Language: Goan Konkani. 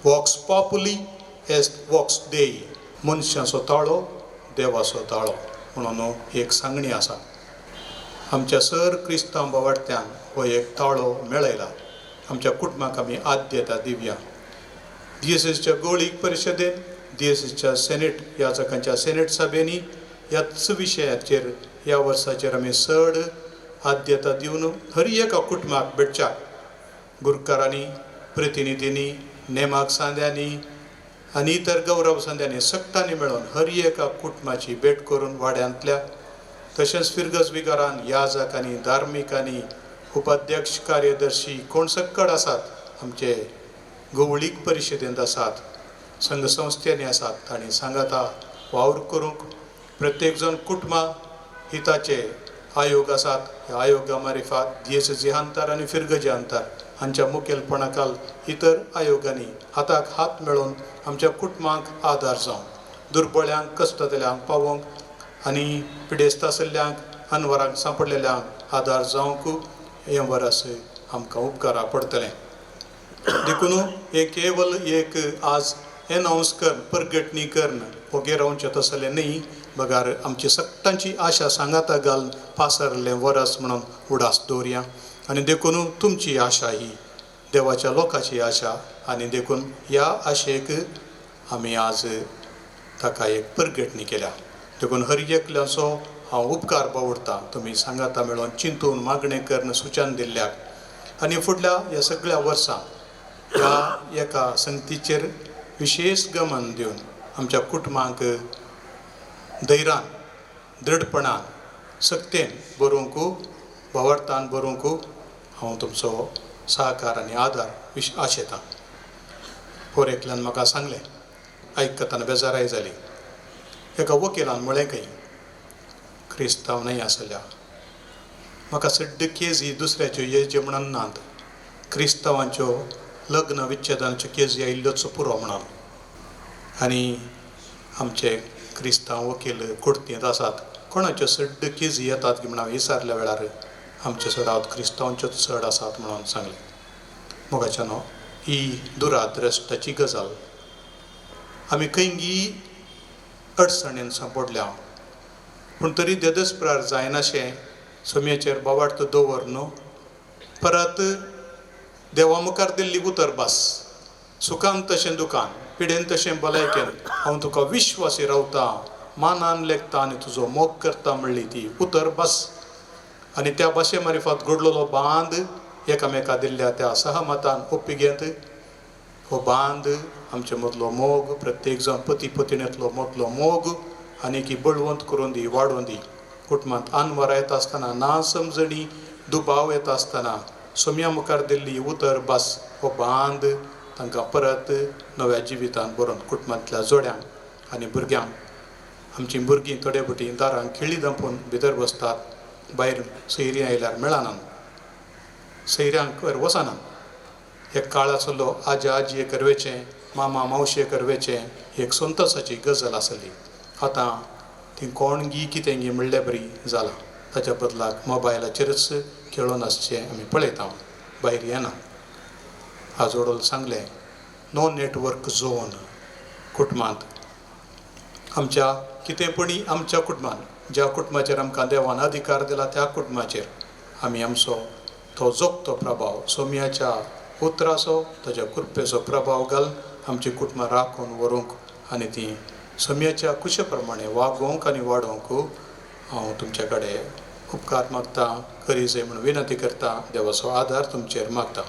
Vox populi est vox Dei, मनशाचो ताळो देवाचो ताळो म्हणून एक सांगणी आसा. आमच्या सर क्रिस्तांव भावार्थ्यान हो एक ताळो मेळयला. आमच्या कुटुंबाक आमी आद्यता दिवया. डीएसएसच्या गोळीक परिशदेन, डीएसएसच्या सेनेट याजकांच्या सेनेट सभेंनी ह्याच विशयाचेर ह्या वर्साचेर आमी चड आद्यता दिवन हर एका कुटुंबाक भेटच्याक गुरकारांनी, प्रतिनिधींनी, नेमाक सांद्यांनी आनी इतर गौरव सांद्यांनी सगटांनी मेळून हर एका कुटुंबाची भेट करून वाड्यांतल्या तशेंच फिरगज विगारान याजकांनी, धार्मिकांनी, उपाध्यक्ष, कार्यदर्शी कोण सक्कड आसात, आमचे गवळीक परिशदेंत आसात, संघ संस्थेंनी आसात, तांणी सांगाता वावर करूंक प्रत्येक जण कुटुंबां हिताचे आयोग आसात. ह्या आयोगा मारिफात डीएसएसी अंतर आनी फिरगजी अंतर हांच्या मुखेलपणाखाल इतर आयोगांनी हाताक हात मेळोवन आमच्या कुटुंबांक आदार जावं, दुर्बळ्यांक, कश्टतल्यांक पावोवंक आनी पिडेस्त आशिल्ल्यांक, अनवरांक सांपडलेल्यांक आदार जावंक हें वर्स आमकां उपकारा पडटलें. देखून हें केवल एक आज एनावन्स करून परगटणी करून वगेर रावचें तसलें न्ही, बगार आमची सगटांची आशा सांगाता घालून पासरलें वरस म्हणून उडास दवरया. आनी देखून तुमची आशा ही देवाच्या लोकांची आशा आनी देखून ह्या आशेक आमी आज ताका एक परगटणी केल्या. देखून हर एकल्याचो हांव उपकार बावडटा, तुमी सांगाता मेळोन चिंतून मागणें करून सुचन दिल्ल्याक. आनी फुडल्या ह्या सगळ्या वर्सां ह्या एका संगतीचेर विशेश गमन दिवन आमच्या कुटुंबांक धैर्यान, दृढपणान, सक्तेन बरोवंक, भावार्थान बरोवंक हांव तुमचो सहकार आनी आदार आशेतां. पोर एकल्यान म्हाका सांगलें, आयकतना बेजाराय जाली. एका वकिलान म्हळें खंय, क्रिस्तांव न्हय आसल्या म्हाका सड्ड केजी दुसऱ्याच्यो येवच्यो म्हणून नात, क्रिस्तांवांच्यो लग्न विच्छेदांच्यो केजी आयिल्ल्योच पुरो म्हणून. आनी आमचे क्रिस्तांव वकील कुर्तींत आसात, कोणाच्यो सड्ड केजी येतात की म्हणून विचारल्या वेळार आमचे चडावत क्रिस्तांवच्योच चड आसात म्हणून सांगलें. मोगाच्यानो, ही दुराद्रश्टाची गजाल. आमी खंयगी अडचणेन सांपडल्या, पूण तरी देदस्प्रार जायनाशें सोम्याचेर बावार्थ दवर न्हू, परत देवा मुखार दिल्ली उतर भास, सुखान तशें दुकान, पिडेन तशें भलायकेन हांव तुका विश्वासी रावता, मानान लेखता आनी तुजो मोग करता म्हणली ती उतर भास. आनी त्या भाशे मारिफात घडलेलो बांद एकामेका दिल्ल्या त्या सहमतान ओपिगेंत हो बांद आमचे मदलो मोग, प्रत्येक जाण पती पतिणेंतलो मदलो मोग आनी की बळवंत करून दी, वाडोवन दी. कुटुंबांत आनवरां येता आसतना, ना समजणी दुबाव येता आसतना सोम्या मुखार दिल्ली उतर भास हो बांद तांकां परत नव्या जिवितान बरोवन कुटुंबांतल्या जोड्यांक आनी भुरग्यांक. आमचीं भुरगीं थोडे फावटी दारांक खिळी धांपून भितर बसतात, भायर सैरीं आयल्यार मेळनात, सैऱ्यांक वचनात. एक काळ आसलो आजा आजये करवेचें, मामा मावशे करवेचें एक संतोसाची गजाल आसली. आतां ती कोण गी कितें गी म्हणले बरी जालां. ताच्या बदलाक मोबायलाचेरच खेळोन आसचें आमी पळयता, भायर येना. आजोडोल सांगलें, नो नेटवर्क झोन कुटुंबांत आमच्या कितेंपणी आमच्या कुटुंबान ज्या कुटुंबाचेर आमकां देवान अधिकार दिला त्या कुटुंबाचेर आमी आमचो तो जोगतो प्रभाव सोम्याच्या उतराचो ताच्या कृपेचो प्रभाव घाल आमची कुटुंबां राखून व्हरूंक आनी ती सोम्याच्या कुशे प्रमाणे वागोवंक आनी वाडोवंक हांव तुमचे कडेन उपकार मागता, करी जाय म्हूण विनंती करता. देवाचो आदार तुमचेर मागता.